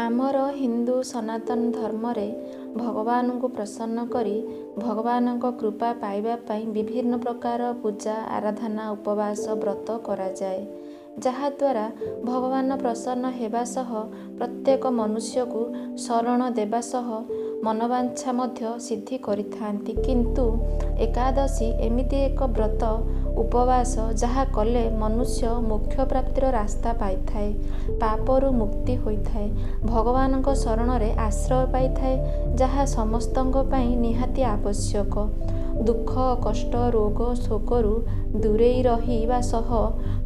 ଆମର ହିନ୍ଦୁ ସନାତନ ଧର୍ମରେ ଭଗବାନଙ୍କୁ ପ୍ରସନ୍ନ କରି ଭଗବାନଙ୍କ କୃପା ପାଇବା ପାଇଁ ବିଭିନ୍ନ ପ୍ରକାର ପୂଜା, ଆରାଧନା, ଉପବାସ, ବ୍ରତ କରାଯାଏ, ଯାହାଦ୍ୱାରା ଭଗବାନ ପ୍ରସନ୍ନ ହେବା ସହ ପ୍ରତ୍ୟେକ ମନୁଷ୍ୟକୁ ଶରଣ ଦେବା ସହ ମନବାଞ୍ଛା ମଧ୍ୟ ସିଦ୍ଧି କରିଥାନ୍ତି। କିନ୍ତୁ ଏକାଦଶୀ ଏମିତି ଏକ ବ୍ରତ ଉପବାସ, ଯାହା କଲେ ମନୁଷ୍ୟ ମୋକ୍ଷ ପ୍ରାପ୍ତିର ରାସ୍ତା ପାଇଥାଏ, ପାପରୁ ମୁକ୍ତି ହୋଇଥାଏ, ଭଗବାନଙ୍କ ଶରଣରେ ଆଶ୍ରୟ ପାଇଥାଏ, ଯାହା ସମସ୍ତଙ୍କ ପାଇଁ ନିହାତି ଆବଶ୍ୟକ। ଦୁଃଖ, କଷ୍ଟ, ରୋଗ, ଶୋକରୁ ଦୂରେଇ ରହିବା ସହ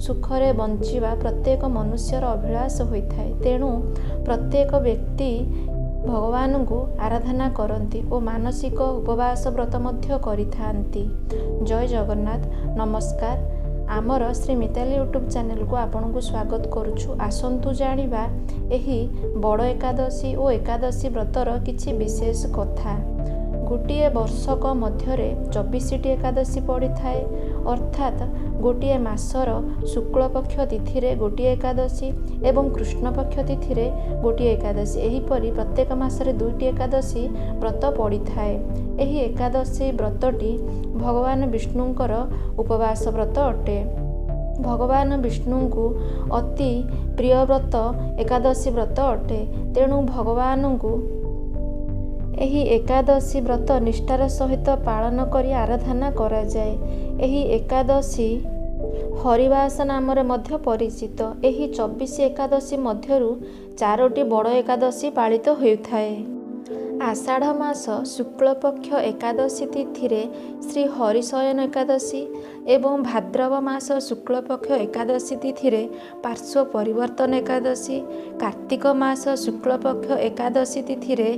ସୁଖରେ ବଞ୍ଚିବା ପ୍ରତ୍ୟେକ ମନୁଷ୍ୟର ଅଭିଳାଷ ହୋଇଥାଏ। ତେଣୁ ପ୍ରତ୍ୟେକ ବ୍ୟକ୍ତି ଭଗବାନଙ୍କୁ ଆରାଧନା କରନ୍ତି ଓ ମାନସିକ ଉପବାସ ବ୍ରତ ମଧ୍ୟ କରିଥାନ୍ତି। ଜୟ ଜଗନ୍ନାଥ, ନମସ୍କାର। ଆମର ଶ୍ରୀ ମିତାଲି ୟୁଟ୍ୟୁବ୍ ଚ୍ୟାନେଲକୁ ଆପଣଙ୍କୁ ସ୍ୱାଗତ କରୁଛୁ। ଆସନ୍ତୁ ଜାଣିବା ଏହି ବଡ଼ ଏକାଦଶୀ ଓ ଏକାଦଶୀ ବ୍ରତର କିଛି ବିଶେଷ କଥା। ଗୋଟିଏ ବର୍ଷକ ମଧ୍ୟରେ 24ଟି ଏକାଦଶୀ ପଡ଼ିଥାଏ, ଅର୍ଥାତ୍ ଗୋଟିଏ ମାସର ଶୁକ୍ଳପକ୍ଷ ତିଥିରେ ଗୋଟିଏ ଏକାଦଶୀ ଏବଂ କୃଷ୍ଣପକ୍ଷ ତିଥିରେ ଗୋଟିଏ ଏକାଦଶୀ। ଏହିପରି ପ୍ରତ୍ୟେକ ମାସରେ 2ଟି ଏକାଦଶୀ ବ୍ରତ ପଡ଼ିଥାଏ। ଏହି ଏକାଦଶୀ ବ୍ରତଟି ଭଗବାନ ବିଷ୍ଣୁଙ୍କର ଉପବାସ ବ୍ରତ ଅଟେ। ଭଗବାନ ବିଷ୍ଣୁଙ୍କୁ ଅତି ପ୍ରିୟ ବ୍ରତ ଏକାଦଶୀ ବ୍ରତ ଅଟେ। ତେଣୁ ଭଗବାନଙ୍କୁ ଏହି ଏକାଦଶୀ ବ୍ରତ ନିଷ୍ଠାର ସହିତ ପାଳନ କରି ଆରାଧନା କରାଯାଏ। ଏହି ଏକାଦଶୀ ହରିବାସ ନାମରେ ମଧ୍ୟ ପରିଚିତ। ଏହି 24 ଏକାଦଶୀ ମଧ୍ୟରୁ 4ଟି ବଡ଼ ଏକାଦଶୀ ପାଳିତ ହେଉଥାଏ। ଆଷାଢ଼ ମାସ ଶୁକ୍ଳପକ୍ଷ ଏକାଦଶୀ ତିଥିରେ ଶ୍ରୀ ହରିଶୟନ ଏକାଦଶୀ ଏବଂ ଭାଦ୍ରବ ମାସ ଶୁକ୍ଳପକ୍ଷ ଏକାଦଶୀ ତିଥିରେ ପାର୍ଶ୍ୱ ପରିବର୍ତ୍ତନ ଏକାଦଶୀ, କାର୍ତ୍ତିକ ମାସ ଶୁକ୍ଳପକ୍ଷ ଏକାଦଶୀ ତିଥିରେ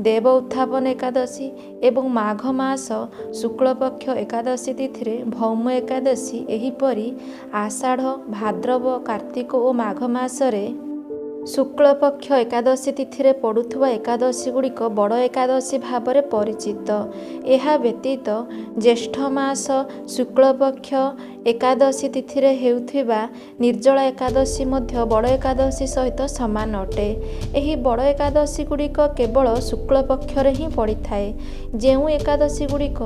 ଦେବ ଉତ୍ଥାପନ ଏକାଦଶୀ ଏବଂ ମାଘ ମାସ ଶୁକ୍ଳପକ୍ଷ ଏକାଦଶୀ ତିଥିରେ ଭୌମ ଏକାଦଶୀ। ଏହିପରି ଆଷାଢ଼, ଭାଦ୍ରବ, କାର୍ତ୍ତିକ ଓ ମାଘ ମାସରେ ଶୁକ୍ଳପକ୍ଷ ଏକାଦଶୀ ତିଥିରେ ପଡ଼ୁଥିବା ଏକାଦଶୀ ଗୁଡ଼ିକ ବଡ଼ ଏକାଦଶୀ ଭାବରେ ପରିଚିତ। ଏହା ବ୍ୟତୀତ ଜ୍ୟେଷ୍ଠ ମାସ ଶୁକ୍ଳପକ୍ଷ ଏକାଦଶୀ ତିଥିରେ ହେଉଥିବା ନିର୍ଜଳା ଏକାଦଶୀ ମଧ୍ୟ ବଡ଼ ଏକାଦଶୀ ସହିତ ସମାନ ଅଟେ। ଏହି ବଡ଼ ଏକାଦଶୀ ଗୁଡ଼ିକ କେବଳ ଶୁକ୍ଳପକ୍ଷରେ ହିଁ ପଡ଼ିଥାଏ। ଯେଉଁ ଏକାଦଶୀ ଗୁଡ଼ିକ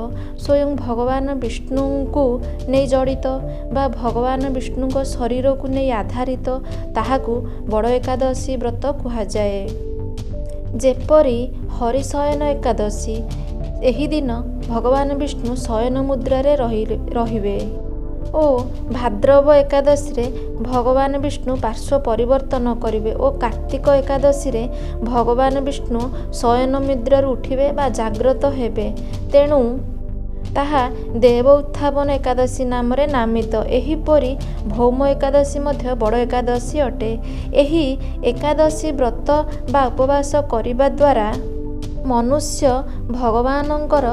ସ୍ୱୟଂ ଭଗବାନ ବିଷ୍ଣୁଙ୍କୁ ନେଇ ଜଡ଼ିତ ବା ଭଗବାନ ବିଷ୍ଣୁଙ୍କ ଶରୀରକୁ ନେଇ ଆଧାରିତ, ତାହାକୁ ବଡ଼ ଏକାଦଶୀ ବ୍ରତ କୁହାଯାଏ। ଯେପରି ହରିଶୟନ ଏକାଦଶୀ, ଏହି ଦିନ ଭଗବାନ ବିଷ୍ଣୁ ଶୟନ ମୁଦ୍ରାରେ ରହିବେ ଓ ଭାଦ୍ରବ ଏକାଦଶୀରେ ଭଗବାନ ବିଷ୍ଣୁ ପାର୍ଶ୍ୱ ପରିବର୍ତ୍ତନ କରିବେ ଓ କାର୍ତ୍ତିକ ଏକାଦଶୀରେ ଭଗବାନ ବିଷ୍ଣୁ ଶୟନ ମୁଦ୍ରାରୁ ଉଠିବେ ବା ଜାଗ୍ରତ ହେବେ, ତେଣୁ ତାହା ଦେବ ଉତ୍ଥାପନ ଏକାଦଶୀ ନାମରେ ନାମିତ। ଏହିପରି ଭୌମ ଏକାଦଶୀ ମଧ୍ୟ ବଡ଼ ଏକାଦଶୀ ଅଟେ। ଏହି ଏକାଦଶୀ ବ୍ରତ ବା ଉପବାସ କରିବା ଦ୍ୱାରା ମନୁଷ୍ୟ ଭଗବାନଙ୍କର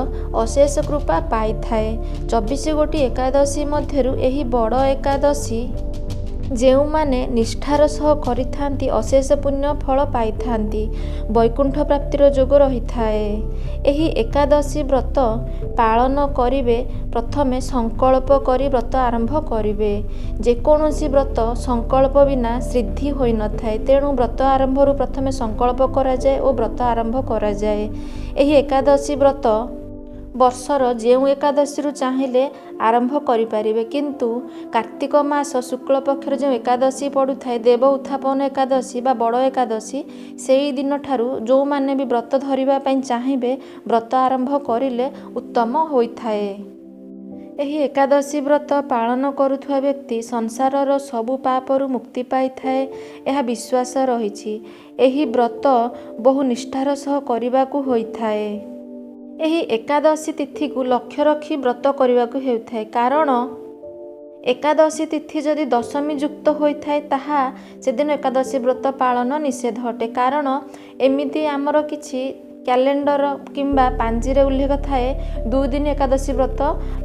ଅଶେଷ କୃପା ପାଇଥାଏ। 24 ଗୋଟି ଏକାଦଶୀ ମଧ୍ୟରୁ ଏହି ବଡ଼ ଏକାଦଶୀ ଯେଉଁମାନେ ନିଷ୍ଠାର ସହ କରିଥାନ୍ତି, ଅଶେଷ ପୁଣ୍ୟ ଫଳ ପାଇଥାନ୍ତି, ବୈକୁଣ୍ଠ ପ୍ରାପ୍ତିର ଯୋଗ ରହିଥାଏ। ଏହି ଏକାଦଶୀ ବ୍ରତ ପାଳନ କରିବେ, ପ୍ରଥମେ ସଂକଳ୍ପ କରି ବ୍ରତ ଆରମ୍ଭ କରିବେ। ଯେକୌଣସି ବ୍ରତ ସଂକଳ୍ପ ବିନା ସିଦ୍ଧି ହୋଇନଥାଏ। ତେଣୁ ବ୍ରତ ଆରମ୍ଭରୁ ପ୍ରଥମେ ସଂକଳ୍ପ କରାଯାଏ ଓ ବ୍ରତ ଆରମ୍ଭ କରାଯାଏ। ଏହି ଏକାଦଶୀ ବ୍ରତ ବର୍ଷର ଯେଉଁ ଏକାଦଶୀରୁ ଚାହିଁଲେ ଆରମ୍ଭ କରିପାରିବେ, କିନ୍ତୁ କାର୍ତ୍ତିକ ମାସ ଶୁକ୍ଳପକ୍ଷରେ ଯେଉଁ ଏକାଦଶୀ ପଡ଼ୁଥାଏ, ଦେବ ଉତ୍ଥାପନ ଏକାଦଶୀ ବା ବଡ଼ ଏକାଦଶୀ, ସେଇ ଦିନଠାରୁ ଯେଉଁମାନେ ବି ବ୍ରତ ଧରିବା ପାଇଁ ଚାହିଁବେ, ବ୍ରତ ଆରମ୍ଭ କରିଲେ ଉତ୍ତମ ହୋଇଥାଏ। ଏହି ଏକାଦଶୀ ବ୍ରତ ପାଳନ କରୁଥିବା ବ୍ୟକ୍ତି ସଂସାରର ସବୁ ପାପରୁ ମୁକ୍ତି ପାଇଥାଏ, ଏହା ବିଶ୍ୱାସ ରହିଛି। ଏହି ବ୍ରତ ବହୁ ନିଷ୍ଠାର ସହ କରିବାକୁ ହୋଇଥାଏ। ଏହି ଏକାଦଶୀ ତିଥିକୁ ଲକ୍ଷ୍ୟ ରଖି ବ୍ରତ କରିବାକୁ ହେଉଥାଏ, କାରଣ ଏକାଦଶୀ ତିଥି ଯଦି ଦଶମୀ ଯୁକ୍ତ ହୋଇଥାଏ, ତାହା ସେଦିନ ଏକାଦଶୀ ବ୍ରତ ପାଳନ ନିଷେଧ ଅଟେ। କାରଣ ଏମିତି ଆମର କିଛି କ୍ୟାଲେଣ୍ଡର କିମ୍ବା ପାଞ୍ଜିରେ ଉଲ୍ଲେଖ ଥାଏ, 2 ଦିନ ଏକାଦଶୀ ବ୍ରତ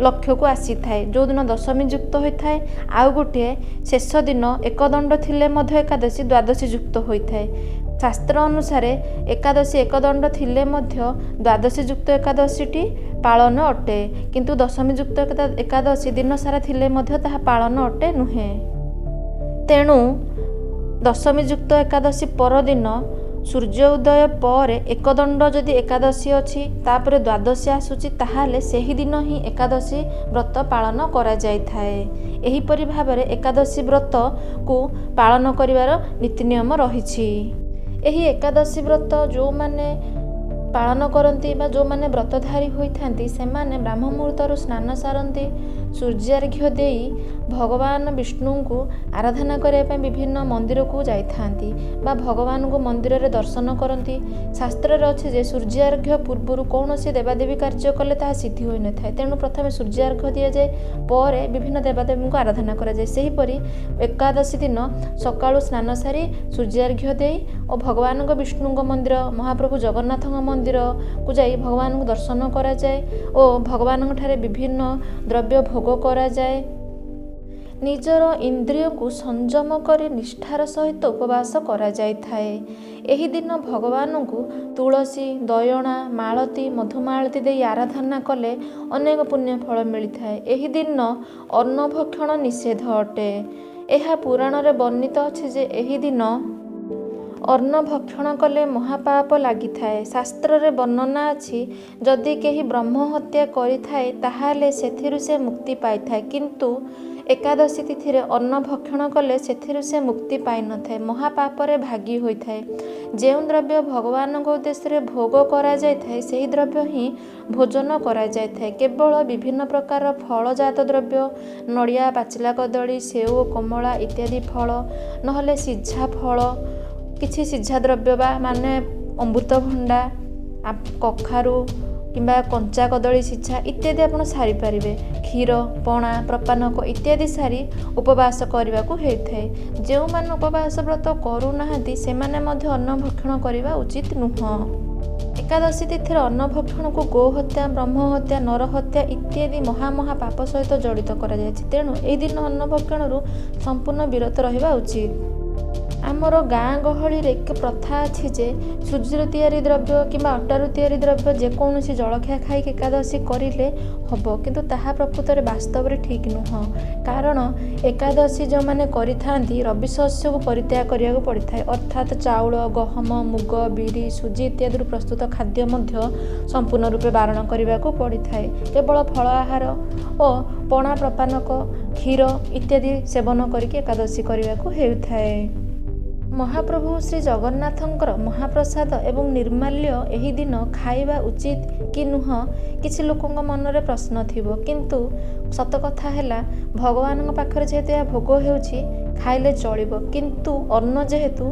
ଲକ୍ଷ୍ୟକୁ ଆସିଥାଏ, ଯେଉଁଦିନ ଦଶମୀ ଯୁକ୍ତ ହୋଇଥାଏ, ଆଉ ଗୋଟିଏ ଶେଷ ଦିନ ଏକଦଣ୍ଡ ଥିଲେ ମଧ୍ୟ ଏକାଦଶୀ ଦ୍ୱାଦଶୀ ଯୁକ୍ତ ହୋଇଥାଏ। ଶାସ୍ତ୍ର ଅନୁସାରେ ଏକାଦଶୀ ଏକଦଣ୍ଡ ଥିଲେ ମଧ୍ୟ ଦ୍ୱାଦଶୀ ଯୁକ୍ତ ଏକାଦଶୀଟି ପାଳନ ଅଟେ, କିନ୍ତୁ ଦଶମୀ ଯୁକ୍ତ ଏକାଦଶୀ ଦିନ ସାରା ଥିଲେ ମଧ୍ୟ ତାହା ପାଳନ ଅଟେ ନୁହେଁ। ତେଣୁ ଦଶମୀ ଯୁକ୍ତ ଏକାଦଶୀ ପରଦିନ ସୂର୍ଯ୍ୟ ଉଦୟ ପରେ ଏକଦଣ୍ଡ ଯଦି ଏକାଦଶୀ ଅଛି, ତାପରେ ଦ୍ୱାଦଶୀ ଆସୁଛି, ତାହେଲେ ସେହିଦିନ ହିଁ ଏକାଦଶୀ ବ୍ରତ ପାଳନ କରାଯାଇଥାଏ। ଏହିପରି ଭାବରେ ଏକାଦଶୀ ବ୍ରତକୁ ପାଳନ କରିବାର ନୀତି ନିୟମ ରହିଛି। ଏହି ଏକାଦଶୀ ବ୍ରତ ଯେଉଁମାନେ ପାଳନ କରନ୍ତି ବା ଯେଉଁମାନେ ବ୍ରତଧାରୀ ହୋଇଥାନ୍ତି, ସେମାନେ ବ୍ରାହ୍ମ ମୁହୂର୍ତ୍ତରୁ ସ୍ନାନ ସାରନ୍ତି, ସୂର୍ଯ୍ୟାର୍ଘ୍ୟ ଦେଇ ଭଗବାନ ବିଷ୍ଣୁଙ୍କୁ ଆରାଧନା କରିବା ପାଇଁ ବିଭିନ୍ନ ମନ୍ଦିରକୁ ଯାଇଥାନ୍ତି ବା ଭଗବାନଙ୍କୁ ମନ୍ଦିରରେ ଦର୍ଶନ କରନ୍ତି। ଶାସ୍ତ୍ରରେ ଅଛି ଯେ ସୂର୍ଯ୍ୟାର୍ଘ୍ୟ ପୂର୍ବରୁ କୌଣସି ଦେବାଦେବୀ କାର୍ଯ୍ୟ କଲେ ତାହା ସିଦ୍ଧି ହୋଇନଥାଏ। ତେଣୁ ପ୍ରଥମେ ସୂର୍ଯ୍ୟାର୍ଘ୍ୟ ଦିଆଯାଏ, ପରେ ବିଭିନ୍ନ ଦେବାଦେବୀଙ୍କୁ ଆରାଧନା କରାଯାଏ। ସେହିପରି ଏକାଦଶୀ ଦିନ ସକାଳୁ ସ୍ନାନ ସାରି ସୂର୍ଯ୍ୟାର୍ଘ୍ୟ ଦେଇ ଓ ଭଗବାନଙ୍କ ବିଷ୍ଣୁଙ୍କ ମନ୍ଦିର, ମହାପ୍ରଭୁ ଜଗନ୍ନାଥଙ୍କ ମନ୍ଦିରକୁ ଯାଇ ଭଗବାନଙ୍କୁ ଦର୍ଶନ କରାଯାଏ ଓ ଭଗବାନଙ୍କ ଠାରେ ବିଭିନ୍ନ ଦ୍ରବ୍ୟ ଭୋଗ କରାଯାଏ। ନିଜର ଇନ୍ଦ୍ରିୟକୁ ସଂଯମ କରି ନିଷ୍ଠାର ସହିତ ଉପବାସ କରାଯାଇଥାଏ। ଏହି ଦିନ ଭଗବାନଙ୍କୁ ତୁଳସୀ, ଦୟଣା, ମାଳତୀ, ମଧୁମାଳତୀ ଦେଇ ଆରାଧନା କଲେ ଅନେକ ପୁଣ୍ୟ ଫଳ ମିଳିଥାଏ। ଏହି ଦିନ ଅନ୍ନ ଭକ୍ଷଣ ନିଷେଧ ଅଟେ। ଏହା ପୁରାଣରେ ବର୍ଣ୍ଣିତ ଅଛି ଯେ ଏହି ଦିନ ଅନ୍ନ ଭକ୍ଷଣ କଲେ ମହାପାପ ଲାଗିଥାଏ। ଶାସ୍ତ୍ରରେ ବର୍ଣ୍ଣନା ଅଛି, ଯଦି କେହି ବ୍ରହ୍ମ ହତ୍ୟା କରିଥାଏ ତାହେଲେ ସେଥିରୁ ସେ ମୁକ୍ତି ପାଇଥାଏ, କିନ୍ତୁ ଏକାଦଶୀ ତିଥିରେ ଅନ୍ନ ଭକ୍ଷଣ କଲେ ସେଥିରୁ ସେ ମୁକ୍ତି ପାଇନଥାଏ, ମହାପାପରେ ଭାଗୀ ହୋଇଥାଏ। ଯେଉଁ ଦ୍ରବ୍ୟ ଭଗବାନଙ୍କ ଉଦ୍ଦେଶ୍ୟରେ ଭୋଗ କରାଯାଇଥାଏ, ସେହି ଦ୍ରବ୍ୟ ହିଁ ଭୋଜନ କରାଯାଇଥାଏ। କେବଳ ବିଭିନ୍ନ ପ୍ରକାର ଫଳଜାତ ଦ୍ରବ୍ୟ, ନଡ଼ିଆ, ପାଚିଲା କଦଳୀ, ସେଉ, କମଳା ଇତ୍ୟାଦି ଫଳ, ନହେଲେ ସିଝା ଫଳ, କିଛି ସିଝା ଦ୍ରବ୍ୟ ବା ମାନେ ଅମୃତଭଣ୍ଡା, କଖାରୁ କିମ୍ବା କଞ୍ଚା କଦଳୀ ସିଝା ଇତ୍ୟାଦି ଆପଣ ସାରିପାରିବେ। କ୍ଷୀର, ପଣା, ପ୍ରପାନକ ଇତ୍ୟାଦି ସାରି ଉପବାସ କରିବାକୁ ହେଇଥାଏ। ଯେଉଁମାନେ ଉପବାସ ବ୍ରତ କରୁନାହାନ୍ତି, ସେମାନେ ମଧ୍ୟ ଅନ୍ନ ଭକ୍ଷଣ କରିବା ଉଚିତ ନୁହଁ। ଏକାଦଶୀ ତିଥିରେ ଅନ୍ନ ଭକ୍ଷଣକୁ ଗୋ ହତ୍ୟା, ବ୍ରହ୍ମ ହତ୍ୟା, ନରହତ୍ୟା ଇତ୍ୟାଦି ମହାମହା ପାପ ସହିତ ଜଡ଼ିତ କରାଯାଇଛି। ତେଣୁ ଏହି ଦିନ ଅନ୍ନ ଭକ୍ଷଣରୁ ସମ୍ପୂର୍ଣ୍ଣ ବିରତ ରହିବା ଉଚିତ। ଆମର ଗାଁ ଗହଳିରେ ଏକ ପ୍ରଥା ଅଛି ଯେ ସୁଜିରୁ ତିଆରି ଦ୍ରବ୍ୟ କିମ୍ବା ଅଟାରୁ ତିଆରି ଦ୍ରବ୍ୟ ଯେକୌଣସି ଜଳଖିଆ ଖାଇକି ଏକାଦଶୀ କରିଲେ ହେବ, କିନ୍ତୁ ତାହା ପ୍ରକୃତରେ ବାସ୍ତବରେ ଠିକ୍ ନୁହଁ। କାରଣ ଏକାଦଶୀ ଯେଉଁମାନେ କରିଥାନ୍ତି, ରବି ଶସ୍ୟକୁ ପରିତ୍ୟାଗ କରିବାକୁ ପଡ଼ିଥାଏ। ଅର୍ଥାତ୍ ଚାଉଳ, ଗହମ, ମୁଗ, ବିରି, ସୁଜି ଇତ୍ୟାଦିରୁ ପ୍ରସ୍ତୁତ ଖାଦ୍ୟ ମଧ୍ୟ ସମ୍ପୂର୍ଣ୍ଣ ରୂପେ ବାରଣ କରିବାକୁ ପଡ଼ିଥାଏ। କେବଳ ଫଳ ଆହାର ଓ ପଣା, ପ୍ରପାନକ, କ୍ଷୀର ଇତ୍ୟାଦି ସେବନ କରିକି ଏକାଦଶୀ କରିବାକୁ ହେଉଥାଏ। ମହାପ୍ରଭୁ ଶ୍ରୀ ଜଗନ୍ନାଥଙ୍କର ମହାପ୍ରସାଦ ଏବଂ ନିର୍ମାଲ୍ୟ ଏହି ଦିନ ଖାଇବା ଉଚିତ କି ନୁହଁ, କିଛି ଲୋକଙ୍କ ମନରେ ପ୍ରଶ୍ନ ଥିବ। କିନ୍ତୁ ସତ କଥା ହେଲା, ଭଗବାନଙ୍କ ପାଖରେ ଯେହେତୁ ଏହା ଭୋଗ ହେଉଛି, ଖାଇଲେ ଚଳିବ। କିନ୍ତୁ ଅନ୍ନ ଯେହେତୁ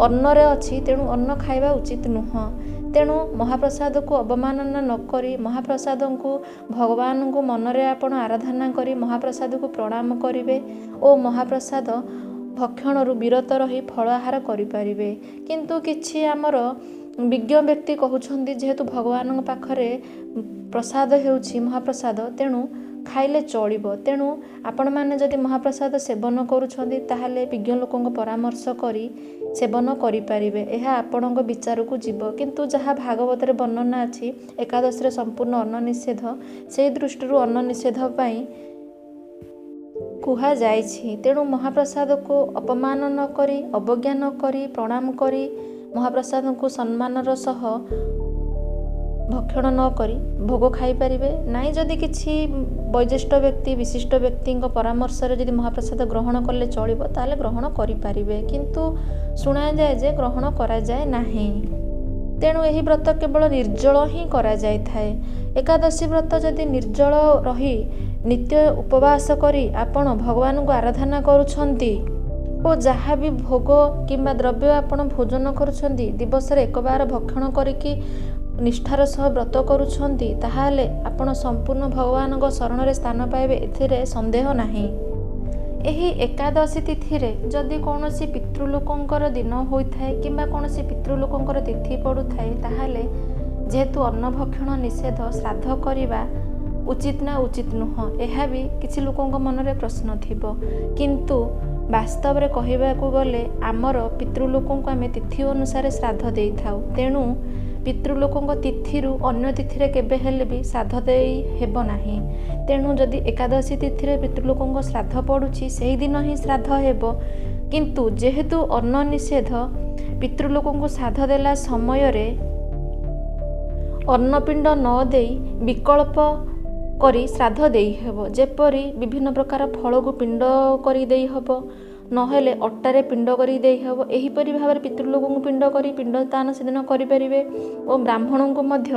ଅନ୍ନରେ ଅଛି, ତେଣୁ ଅନ୍ନ ଖାଇବା ଉଚିତ ନୁହଁ। ତେଣୁ ମହାପ୍ରସାଦକୁ ଅବମାନନା ନ କରି ମହାପ୍ରସାଦଙ୍କୁ, ଭଗବାନଙ୍କୁ ମନରେ ଆପଣ ଆରାଧନା କରି ମହାପ୍ରସାଦକୁ ପ୍ରଣାମ କରିବେ ଓ ମହାପ୍ରସାଦ ଭକ୍ଷଣରୁ ବିରତ ରହି ଫଳ ଆହାର କରିପାରିବେ। କିନ୍ତୁ କିଛି ଆମର ବିଜ୍ଞ ବ୍ୟକ୍ତି କହୁଛନ୍ତି, ଯେହେତୁ ଭଗବାନଙ୍କ ପାଖରେ ପ୍ରସାଦ ହେଉଛି ମହାପ୍ରସାଦ, ତେଣୁ ଖାଇଲେ ଚଳିବ। ତେଣୁ ଆପଣମାନେ ଯଦି ମହାପ୍ରସାଦ ସେବନ କରୁଛନ୍ତି, ତାହେଲେ ବିଜ୍ଞ ଲୋକଙ୍କ ପରାମର୍ଶ କରି ସେବନ କରିପାରିବେ। ଏହା ଆପଣଙ୍କ ବିଚାରକୁ ଯିବ। କିନ୍ତୁ ଯାହା ଭାଗବତରେ ବର୍ଣ୍ଣନା ଅଛି, ଏକାଦଶୀରେ ସମ୍ପୂର୍ଣ୍ଣ ଅନ୍ନ ନିଷେଧ, ସେଇ ଦୃଷ୍ଟିରୁ ଅନ୍ନ ନିଷେଧ ପାଇଁ କୁହାଯାଇଛି। ତେଣୁ ମହାପ୍ରସାଦକୁ ଅପମାନ ନ କରି, ଅବଜ୍ଞା ନ କରି, ପ୍ରଣାମ କରି ମହାପ୍ରସାଦଙ୍କୁ ସମ୍ମାନର ସହ ଭକ୍ଷଣ ନ କରି ଭୋଗ ଖାଇପାରିବେ। ନାଇଁ, ଯଦି କିଛି ବୟୋଜ୍ୟେଷ୍ଠ ବ୍ୟକ୍ତି, ବିଶିଷ୍ଟ ବ୍ୟକ୍ତିଙ୍କ ପରାମର୍ଶରେ ଯଦି ମହାପ୍ରସାଦ ଗ୍ରହଣ କଲେ ଚଳିବ, ତାହେଲେ ଗ୍ରହଣ କରିପାରିବେ। କିନ୍ତୁ ଶୁଣାଯାଏ ଯେ ଗ୍ରହଣ କରାଯାଏ ନାହିଁ। ତେଣୁ ଏହି ବ୍ରତ କେବଳ ନିର୍ଜଳ ହିଁ କରାଯାଇଥାଏ। ଏକାଦଶୀ ବ୍ରତ ଯଦି ନିର୍ଜଳ ରହି ନିତ୍ୟ ଉପବାସ କରି ଆପଣ ଭଗବାନଙ୍କୁ ଆରାଧନା କରୁଛନ୍ତି ଓ ଯାହା ବି ଭୋଗ କିମ୍ବା ଦ୍ରବ୍ୟ ଆପଣ ଭୋଜନ କରୁଛନ୍ତି, ଦିବସରେ ଏକବାର ଭକ୍ଷଣ କରିକି ନିଷ୍ଠାର ସହ ବ୍ରତ କରୁଛନ୍ତି, ତାହେଲେ ଆପଣ ସମ୍ପୂର୍ଣ୍ଣ ଭଗବାନଙ୍କ ଶରଣରେ ସ୍ଥାନ ପାଇବେ, ଏଥିରେ ସନ୍ଦେହ ନାହିଁ। ଏହି ଏକାଦଶୀ ତିଥିରେ ଯଦି କୌଣସି ପିତୃଲୋକଙ୍କର ଦିନ ହୋଇଥାଏ କିମ୍ବା କୌଣସି ପିତୃଲୋକଙ୍କର ତିଥି ପଡ଼ୁଥାଏ, ତାହେଲେ ଯେହେତୁ ଅନ୍ନ ଭକ୍ଷଣ ନିଷେଧ, ଶ୍ରାଦ୍ଧ କରିବା ଉଚିତ ନା ଉଚିତ ନୁହଁ, ଏହା ବି କିଛି ଲୋକଙ୍କ ମନରେ ପ୍ରଶ୍ନ ଥିବ। କିନ୍ତୁ ବାସ୍ତବରେ କହିବାକୁ ଗଲେ ଆମର ପିତୃଲୋକଙ୍କୁ ଆମେ ତିଥି ଅନୁସାରେ ଶ୍ରାଦ୍ଧ ଦେଇଥାଉ। ତେଣୁ ପିତୃଲୋକଙ୍କ ତିଥିରୁ ଅନ୍ୟ ତିଥିରେ କେବେ ହେଲେ ବି ଶ୍ରାଦ୍ଧ ଦେଇ ହେବ ନାହିଁ। ତେଣୁ ଯଦି ଏକାଦଶୀ ତିଥିରେ ପିତୃଲୋକଙ୍କ ଶ୍ରାଦ୍ଧ ପଡ଼ୁଛି, ସେହିଦିନ ହିଁ ଶ୍ରାଦ୍ଧ ହେବ। କିନ୍ତୁ ଯେହେତୁ ଅନ୍ନ ନିଷେଧ, ପିତୃଲୋକଙ୍କୁ ଶ୍ରାଦ୍ଧ ଦେଲା ସମୟରେ ଅନ୍ନପିଣ୍ଡ ନ ଦେଇ ବିକଳ୍ପ କରି ଶ୍ରାଦ୍ଧ ଦେଇହେବ। ଯେପରି ବିଭିନ୍ନ ପ୍ରକାର ଫଳକୁ ପିଣ୍ଡ କରି ଦେଇହେବ, ନହେଲେ ଅଟାରେ ପିଣ୍ଡ କରି ଦେଇହେବ। ଏହିପରି ଭାବରେ ପିତୃଲୋକଙ୍କୁ ପିଣ୍ଡ କରି ପିଣ୍ଡଦାନ ସେଦିନ କରିପାରିବେ ଓ ବ୍ରାହ୍ମଣଙ୍କୁ ମଧ୍ୟ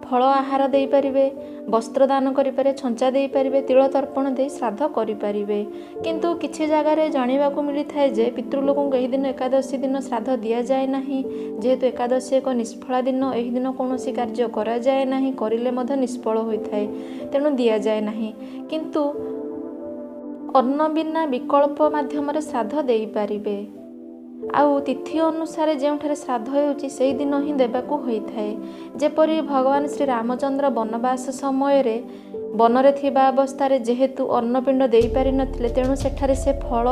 ଫଳ ଆହାର ଦେଇପାରିବେ, ବସ୍ତ୍ର ଦାନ କରିପାରିବେ, ଛଞ୍ଚା ଦେଇପାରିବେ, ତିଳ ତର୍ପଣ ଦେଇ ଶ୍ରାଦ୍ଧ କରିପାରିବେ। କିନ୍ତୁ କିଛି ଜାଗାରେ ଜାଣିବାକୁ ମିଳିଥାଏ ଯେ ପିତୃଲୋକଙ୍କୁ ଏହି ଦିନ ଏକାଦଶୀ ଦିନ ଶ୍ରାଦ୍ଧ ଦିଆଯାଏ ନାହିଁ। ଯେହେତୁ ଏକାଦଶୀ ଏକ ନିଷ୍ଫଳା ଦିନ, ଏହି ଦିନ କୌଣସି କାର୍ଯ୍ୟ କରାଯାଏ ନାହିଁ, କରିଲେ ମଧ୍ୟ ନିଷ୍ଫଳ ହୋଇଥାଏ, ତେଣୁ ଦିଆଯାଏ ନାହିଁ। କିନ୍ତୁ ଅନ୍ନ ବିନା ବିକଳ୍ପ ମାଧ୍ୟମରେ ଶ୍ରାଦ୍ଧ ଦେଇପାରିବେ। ଆଉ ତିଥି ଅନୁସାରେ ଯେଉଁଠାରେ ଶ୍ରାଦ୍ଧ ହେଉଛି ସେଇଦିନ ହିଁ ଦେବାକୁ ହୋଇଥାଏ। ଯେପରି ଭଗବାନ ଶ୍ରୀ ରାମଚନ୍ଦ୍ର ବନବାସ ସମୟରେ ବନରେ ଥିବା ଅବସ୍ଥାରେ ଯେହେତୁ ଅନ୍ନପିଣ୍ଡ ଦେଇପାରିନଥିଲେ, ତେଣୁ ସେଠାରେ ସେ ଫଳ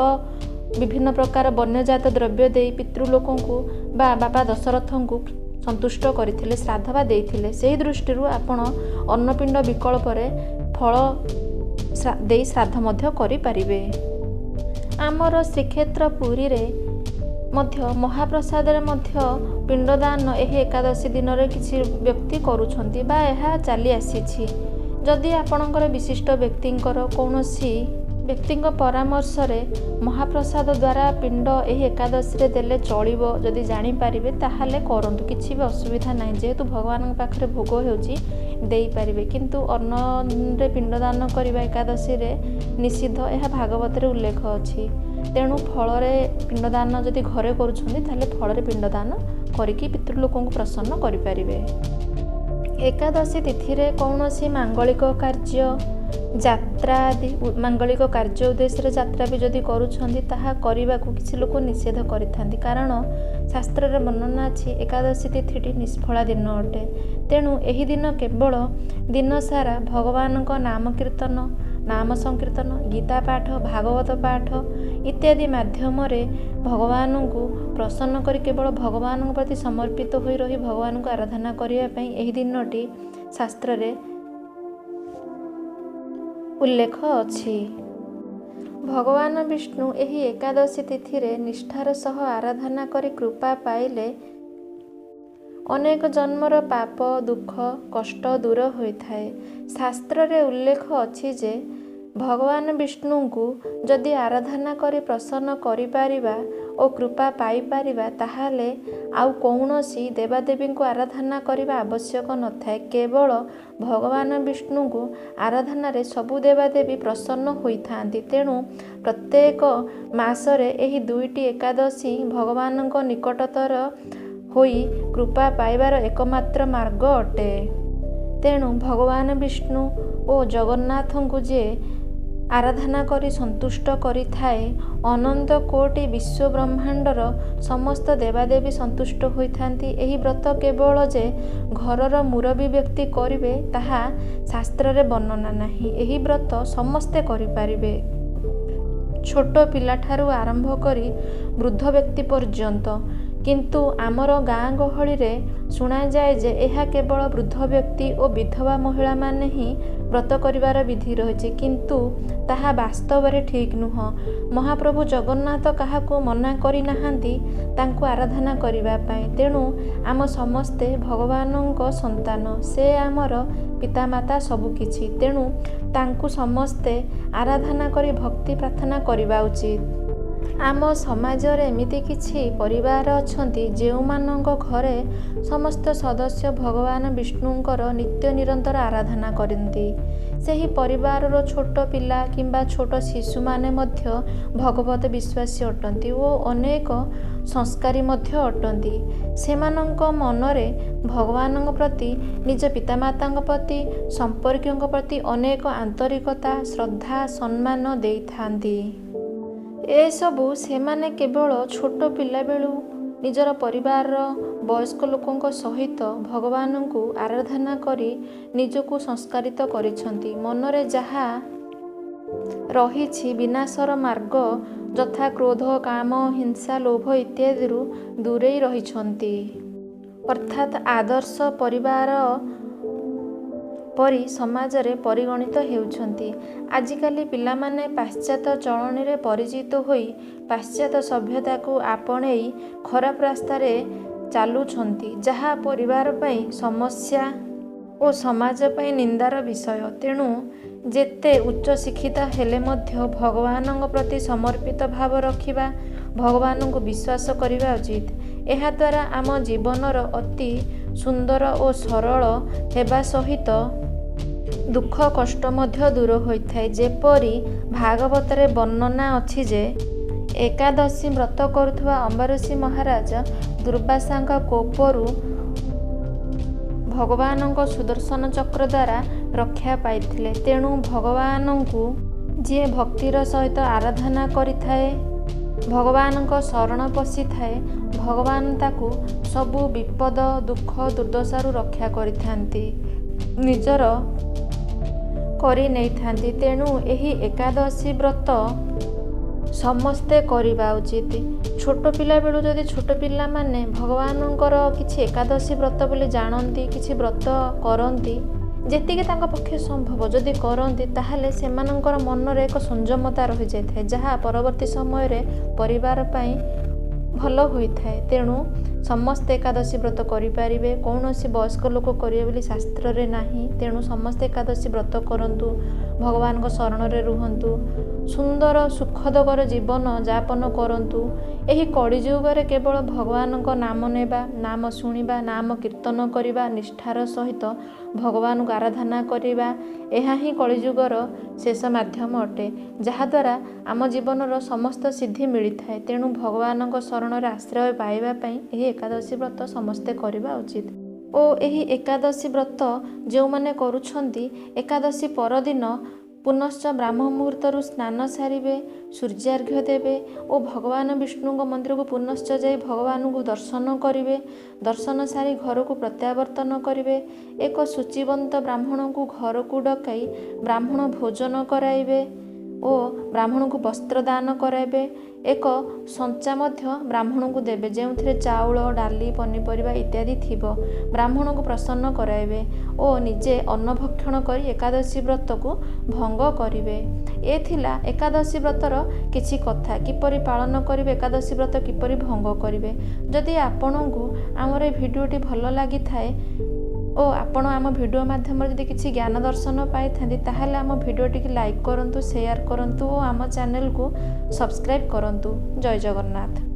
ବିଭିନ୍ନ ପ୍ରକାର ବନ୍ୟଜାତ ଦ୍ରବ୍ୟ ଦେଇ ପିତୃଲୋକଙ୍କୁ ବା ବାପା ଦଶରଥଙ୍କୁ ସନ୍ତୁଷ୍ଟ କରିଥିଲେ, ଶ୍ରାଦ୍ଧ ବା ଦେଇଥିଲେ। ସେହି ଦୃଷ୍ଟିରୁ ଆପଣ ଅନ୍ନପିଣ୍ଡ ବିକଳ୍ପରେ ଫଳ ଦେଇ ଶ୍ରାଦ୍ଧ ମଧ୍ୟ କରିପାରିବେ। ଆମର ଶ୍ରୀକ୍ଷେତ୍ର ପୁରୀରେ ମଧ୍ୟ ମହାପ୍ରସାଦରେ ମଧ୍ୟ ପିଣ୍ଡଦାନ ଏହି ଏକାଦଶୀ ଦିନରେ କିଛି ବ୍ୟକ୍ତି କରୁଛନ୍ତି ବା ଏହା ଚାଲି ଆସିଛି। ଯଦି ଆପଣଙ୍କର ବିଶିଷ୍ଟ ବ୍ୟକ୍ତିଙ୍କର କୌଣସି ବ୍ୟକ୍ତିଙ୍କ ପରାମର୍ଶରେ ମହାପ୍ରସାଦ ଦ୍ୱାରା ପିଣ୍ଡ ଏହି ଏକାଦଶୀରେ ଦେଲେ ଚଳିବ ଯଦି ଜାଣିପାରିବେ, ତାହେଲେ କରନ୍ତୁ, କିଛି ବି ଅସୁବିଧା ନାହିଁ। ଯେହେତୁ ଭଗବାନଙ୍କ ପାଖରେ ଭୋଗ ହେଉଛି, ଦେଇପାରିବେ। କିନ୍ତୁ ଅନ୍ନରେ ପିଣ୍ଡଦାନ କରିବା ଏକାଦଶୀରେ ନିଷିଦ୍ଧ, ଏହା ଭାଗବତରେ ଉଲ୍ଲେଖ ଅଛି। ତେଣୁ ଫଳରେ ପିଣ୍ଡଦାନ ଯଦି ଘରେ କରୁଛନ୍ତି, ତାହେଲେ ଫଳରେ ପିଣ୍ଡଦାନ କରିକି ପିତୃଲୋକଙ୍କୁ ପ୍ରସନ୍ନ କରିପାରିବେ। ଏକାଦଶୀ ତିଥିରେ କୌଣସି ମାଙ୍ଗଳିକ କାର୍ଯ୍ୟ, ଯାତ୍ରା ଆଦି ମାଙ୍ଗଳିକ କାର୍ଯ୍ୟ ଉଦ୍ଦେଶ୍ୟରେ ଯାତ୍ରା ବି ଯଦି କରୁଛନ୍ତି, ତାହା କରିବାକୁ କିଛି ଲୋକ ନିଷେଧ କରିଥାନ୍ତି। କାରଣ ଶାସ୍ତ୍ରରେ ବର୍ଣ୍ଣନା ଅଛି ଏକାଦଶୀ ତିଥିଟି ନିଷ୍ଫଳା ଦିନ ଅଟେ। ତେଣୁ ଏହି ଦିନ କେବଳ ଦିନସାରା ଭଗବାନଙ୍କ ନାମ କୀର୍ତ୍ତନ, ନାମ ସଂକୀର୍ତ୍ତନ, ଗୀତା ପାଠ, ଭାଗବତ ପାଠ ଇତ୍ୟାଦି ମାଧ୍ୟମରେ ଭଗବାନଙ୍କୁ ପ୍ରସନ୍ନ କରି କେବଳ ଭଗବାନଙ୍କ ପ୍ରତି ସମର୍ପିତ ହୋଇ ରହି ଭଗବାନଙ୍କୁ ଆରାଧନା କରିବା ପାଇଁ ଏହି ଦିନଟି ଶାସ୍ତ୍ରରେ ଉଲ୍ଲେଖ ଅଛି। ଭଗବାନ ବିଷ୍ଣୁ ଏହି ଏକାଦଶୀ ତିଥିରେ ନିଷ୍ଠାର ସହ ଆରାଧନା କରି କୃପା ପାଇଲେ ଅନେକ ଜନ୍ମର ପାପ, ଦୁଃଖ, କଷ୍ଟ ଦୂର ହୋଇଥାଏ। ଶାସ୍ତ୍ରରେ ଉଲ୍ଲେଖ ଅଛି ଯେ ଭଗବାନ ବିଷ୍ଣୁଙ୍କୁ ଯଦି ଆରାଧନା କରି ପ୍ରସନ୍ନ କରିପାରିବା ଓ କୃପା ପାଇପାରିବା, ତାହେଲେ ଆଉ କୌଣସି ଦେବାଦେବୀଙ୍କୁ ଆରାଧନା କରିବା ଆବଶ୍ୟକ ନଥାଏ। କେବଳ ଭଗବାନ ବିଷ୍ଣୁଙ୍କୁ ଆରାଧନାରେ ସବୁ ଦେବାଦେବୀ ପ୍ରସନ୍ନ ହୋଇଥାନ୍ତି। ତେଣୁ ପ୍ରତ୍ୟେକ ମାସରେ ଏହି ଦୁଇଟି ଏକାଦଶୀ ଭଗବାନଙ୍କ ନିକଟତର ହୋଇ କୃପା ପାଇବାର ଏକମାତ୍ର ମାର୍ଗ ଅଟେ। ତେଣୁ ଭଗବାନ ବିଷ୍ଣୁ ଓ ଜଗନ୍ନାଥଙ୍କୁ ଯିଏ ଆରାଧନା କରି ସନ୍ତୁଷ୍ଟ କରିଥାଏ, ଅନନ୍ତ କୋଟି ବିଶ୍ୱ ବ୍ରହ୍ମାଣ୍ଡର ସମସ୍ତ ଦେବାଦେବୀ ସନ୍ତୁଷ୍ଟ ହୋଇଥାନ୍ତି। ଏହି ବ୍ରତ କେବଳ ଯେ ଘରର ମୁରବୀ ବ୍ୟକ୍ତି କରିବେ, ତାହା ଶାସ୍ତ୍ରରେ ବର୍ଣ୍ଣନା ନାହିଁ। ଏହି ବ୍ରତ ସମସ୍ତେ କରିପାରିବେ, ଛୋଟ ପିଲାଠାରୁ ଆରମ୍ଭ କରି ବୃଦ୍ଧ ବ୍ୟକ୍ତି ପର୍ଯ୍ୟନ୍ତ। କିନ୍ତୁ ଆମର ଗାଁ ଗହଳିରେ ଶୁଣାଯାଏ ଯେ ଏହା କେବଳ ବୃଦ୍ଧ ବ୍ୟକ୍ତି ଓ ବିଧବା ମହିଳାମାନେ ହିଁ ବ୍ରତ କରିବାର ବିଧି ରହିଛି। କିନ୍ତୁ ତାହା ବାସ୍ତବରେ ଠିକ୍ ନୁହଁ। ମହାପ୍ରଭୁ ଜଗନ୍ନାଥ କାହାକୁ ମନା କରିନାହାନ୍ତି ତାଙ୍କୁ ଆରାଧନା କରିବା ପାଇଁ। ତେଣୁ ଆମ ସମସ୍ତେ ଭଗବାନଙ୍କ ସନ୍ତାନ, ସେ ଆମର ପିତାମାତା ସବୁକିଛି। ତେଣୁ ତାଙ୍କୁ ସମସ୍ତେ ଆରାଧନା କରି ଭକ୍ତି ପ୍ରାର୍ଥନା କରିବା ଉଚିତ। ଆମ ସମାଜରେ ଏମିତି କିଛି ପରିବାର ଅଛନ୍ତି, ଯେଉଁମାନଙ୍କ ଘରେ ସମସ୍ତ ସଦସ୍ୟ ଭଗବାନ ବିଷ୍ଣୁଙ୍କର ନିତ୍ୟ ନିରନ୍ତର ଆରାଧନା କରନ୍ତି। ସେହି ପରିବାରର ଛୋଟ ପିଲା କିମ୍ବା ଛୋଟ ଶିଶୁମାନେ ମଧ୍ୟ ଭଗବତ ବିଶ୍ୱାସୀ ଅଟନ୍ତି ଓ ଅନେକ ସଂସ୍କାରୀ ମଧ୍ୟ ଅଟନ୍ତି। ସେମାନଙ୍କ ମନରେ ଭଗବାନଙ୍କ ପ୍ରତି, ନିଜ ପିତାମାତାଙ୍କ ପ୍ରତି, ସମ୍ପର୍କୀୟଙ୍କ ପ୍ରତି ଅନେକ ଆନ୍ତରିକତା, ଶ୍ରଦ୍ଧା, ସମ୍ମାନ ଦେଇଥାନ୍ତି। ଏସବୁ ସେମାନେ କେବଳ ଛୋଟ ପିଲାବେଳୁ ନିଜର ପରିବାରର ବୟସ୍କ ଲୋକଙ୍କ ସହିତ ଭଗବାନଙ୍କୁ ଆରାଧନା କରି ନିଜକୁ ସଂସ୍କାରିତ କରିଛନ୍ତି। ମନରେ ଯାହା ରହିଛି ବିନାଶର ମାର୍ଗ ଯଥା କ୍ରୋଧ, କାମ, ହିଂସା, ଲୋଭ ଇତ୍ୟାଦିରୁ ଦୂରେଇ ରହିଛନ୍ତି। ଅର୍ଥାତ୍ ଆଦର୍ଶ ପରିବାର ପରି ସମାଜରେ ପରିଗଣିତ ହେଉଛନ୍ତି। ଆଜିକାଲି ପିଲାମାନେ ପାଶ୍ଚାତ୍ୟ ଚଳଣିରେ ପରିଚିତ ହୋଇ ପାଶ୍ଚାତ୍ୟ ସଭ୍ୟତାକୁ ଆପଣେଇ ଖରାପ ରାସ୍ତାରେ ଚାଲୁଛନ୍ତି, ଯାହା ପରିବାର ପାଇଁ ସମସ୍ୟା ଓ ସମାଜ ପାଇଁ ନିନ୍ଦାର ବିଷୟ। ତେଣୁ ଯେତେ ଉଚ୍ଚଶିକ୍ଷିତ ହେଲେ ମଧ୍ୟ ଭଗବାନଙ୍କ ପ୍ରତି ସମର୍ପିତ ଭାବ ରଖିବା, ଭଗବାନଙ୍କୁ ବିଶ୍ୱାସ କରିବା ଉଚିତ। ଏହାଦ୍ୱାରା ଆମ ଜୀବନର ଅତି ସୁନ୍ଦର ଓ ସରଳ ହେବା ସହିତ ଦୁଃଖ କଷ୍ଟ ମଧ୍ୟ ଦୂର ହୋଇଥାଏ। ଯେପରି ଭାଗବତରେ ବର୍ଣ୍ଣନା ଅଛି ଯେ ଏକାଦଶୀ ବ୍ରତ କରୁଥିବା ଅମ୍ବରୀଷ ମହାରାଜ ଦୁର୍ବାସାଙ୍କ କୋପରୁ ଭଗବାନଙ୍କ ସୁଦର୍ଶନ ଚକ୍ର ଦ୍ୱାରା ରକ୍ଷା ପାଇଥିଲେ। ତେଣୁ ଭଗବାନଙ୍କୁ ଯିଏ ଭକ୍ତିର ସହିତ ଆରାଧନା କରିଥାଏ, ଭଗବାନଙ୍କ ଶରଣ ପଶିଥାଏ, ଭଗବାନ ତାକୁ ସବୁ ବିପଦ ଦୁଃଖ ଦୁର୍ଦ୍ଦଶାରୁ ରକ୍ଷା କରିଥାନ୍ତି, ନିଜର କରି ନେଇଥାନ୍ତି। ତେଣୁ ଏହି ଏକାଦଶୀ ବ୍ରତ ସମସ୍ତେ କରିବା ଉଚିତ। ଛୋଟ ପିଲାବେଳୁ ଯଦି ଛୋଟ ପିଲାମାନେ ଭଗବାନଙ୍କର କିଛି ଏକାଦଶୀ ବ୍ରତ ବୋଲି ଜାଣନ୍ତି, କିଛି ବ୍ରତ କରନ୍ତି, ଯେତିକି ତାଙ୍କ ପକ୍ଷେ ସମ୍ଭବ ଯଦି କରନ୍ତି, ତାହେଲେ ସେମାନଙ୍କର ମନରେ ଏକ ସଂଯମତା ରହିଯାଇଥାଏ, ଯାହା ପରବର୍ତ୍ତୀ ସମୟରେ ପରିବାର ପାଇଁ ଭଲ ହୋଇଥାଏ। ତେଣୁ ସମସ୍ତେ ଏକାଦଶୀ ବ୍ରତ କରିପାରିବେ, କୌଣସି ବୟସ୍କ ଲୋକ କରିବେ ବୋଲି ଶାସ୍ତ୍ରରେ ନାହିଁ। ତେଣୁ ସମସ୍ତେ ଏକାଦଶୀ ବ୍ରତ କରନ୍ତୁ, ଭଗବାନଙ୍କ ଶରଣରେ ରୁହନ୍ତୁ, ସୁନ୍ଦର ସୁଖଦକର ଜୀବନ ଯାପନ କରନ୍ତୁ। ଏହି କଳିଯୁଗରେ କେବଳ ଭଗବାନଙ୍କ ନାମ ନେବା, ନାମ ଶୁଣିବା, ନାମ କୀର୍ତ୍ତନ କରିବା, ନିଷ୍ଠାର ସହିତ ଭଗବାନଙ୍କୁ ଆରାଧନା କରିବା, ଏହା ହିଁ କଳିଯୁଗର ଶେଷ ମାଧ୍ୟମ ଅଟେ, ଯାହାଦ୍ୱାରା ଆମ ଜୀବନର ସମସ୍ତ ସିଦ୍ଧି ମିଳିଥାଏ। ତେଣୁ ଭଗବାନଙ୍କ ଶରଣରେ ଆଶ୍ରୟ ପାଇବା ପାଇଁ ଏହି ଏକାଦଶୀ ବ୍ରତ ସମସ୍ତେ କରିବା ଉଚିତ। ଓ ଏହି ଏକାଦଶୀ ବ୍ରତ ଯେଉଁମାନେ କରୁଛନ୍ତି, ଏକାଦଶୀ ପରଦିନ ପୁନଶ୍ଚ ବ୍ରାହ୍ମ ମୁହୂର୍ତ୍ତରୁ ସ୍ନାନ ସାରିବେ, ସୂର୍ଯ୍ୟାର୍ଘ୍ୟ ଦେବେ ଓ ଭଗବାନ ବିଷ୍ଣୁଙ୍କ ମନ୍ଦିରକୁ ପୁନଶ୍ଚ ଯାଇ ଭଗବାନଙ୍କୁ ଦର୍ଶନ କରିବେ। ଦର୍ଶନ ସାରି ଘରକୁ ପ୍ରତ୍ୟାବର୍ତ୍ତନ କରିବେ। ଏକ ଶୁଚିବନ୍ତ ବ୍ରାହ୍ମଣଙ୍କୁ ଘରକୁ ଡକାଇ ବ୍ରାହ୍ମଣ ଭୋଜନ କରାଇବେ ଓ ବ୍ରାହ୍ମଣଙ୍କୁ ବସ୍ତ୍ର ଦାନ କରାଇବେ। ଏକ ସଞ୍ଚା ମଧ୍ୟ ବ୍ରାହ୍ମଣଙ୍କୁ ଦେବେ, ଯେଉଁଥିରେ ଚାଉଳ, ଡାଲି, ପନିପରିବା ଇତ୍ୟାଦି ଥିବ। ବ୍ରାହ୍ମଣଙ୍କୁ ପ୍ରସନ୍ନ କରାଇବେ ଓ ନିଜେ ଅନ୍ନ ଭକ୍ଷଣ କରି ଏକାଦଶୀ ବ୍ରତକୁ ଭଙ୍ଗ କରିବେ। ଏ ଥିଲା ଏକାଦଶୀ ବ୍ରତର କିଛି କଥା, କିପରି ପାଳନ କରିବେ ଏକାଦଶୀ ବ୍ରତ, କିପରି ଭଙ୍ଗ କରିବେ। ଯଦି ଆପଣଙ୍କୁ ଆମର ଏ ଭିଡ଼ିଓଟି ଭଲ ଲାଗିଥାଏ ଓ ଆପଣ ଆମ ଭିଡ଼ିଓ ମାଧ୍ୟମରେ ଯଦି କିଛି ଜ୍ଞାନ ଦର୍ଶନ ପାଇଥାନ୍ତି, ତାହେଲେ ଆମ ଭିଡ଼ିଓଟିକି ଲାଇକ୍ କରନ୍ତୁ, ସେୟାର କରନ୍ତୁ ଓ ଆମ ଚ୍ୟାନେଲକୁ ସବସ୍କ୍ରାଇବ୍ କରନ୍ତୁ। ଜୟ ଜଗନ୍ନାଥ।